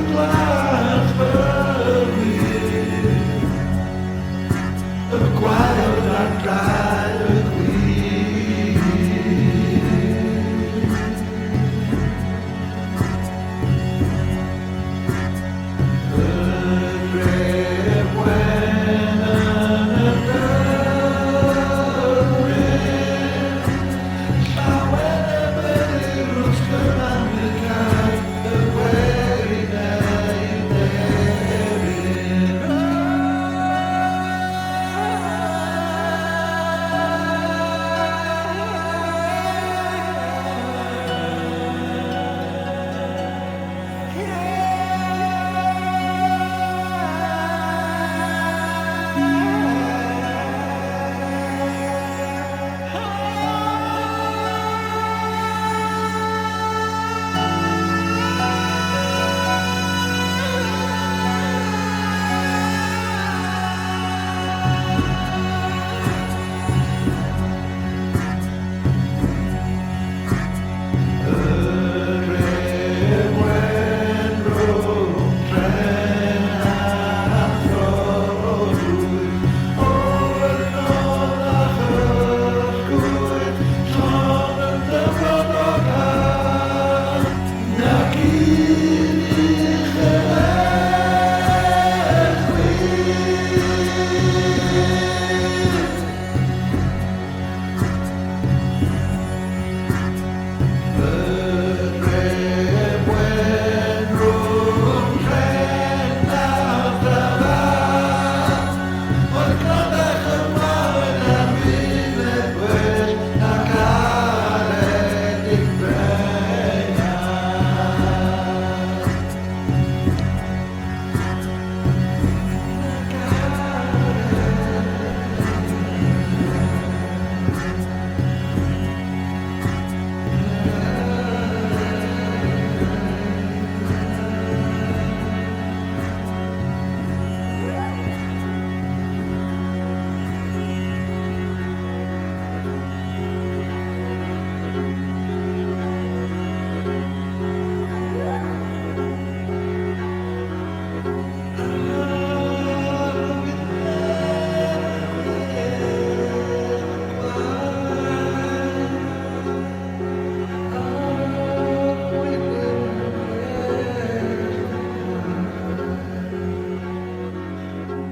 glas bywyd, y gwael ar draed y gwir. Y dref wen yn y dyffryn, llawen y byddir wrth gymannu cae y gwerin ei dderyn.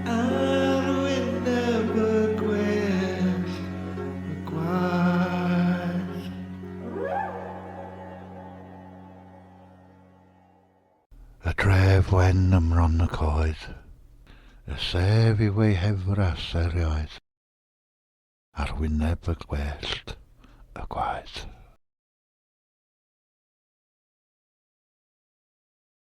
Ar wyneb y gwellt y gwaed. Y dref wen ym mron y coed, y sef yw ei hefras erioed, ar wyneb y gwellt y gwaed.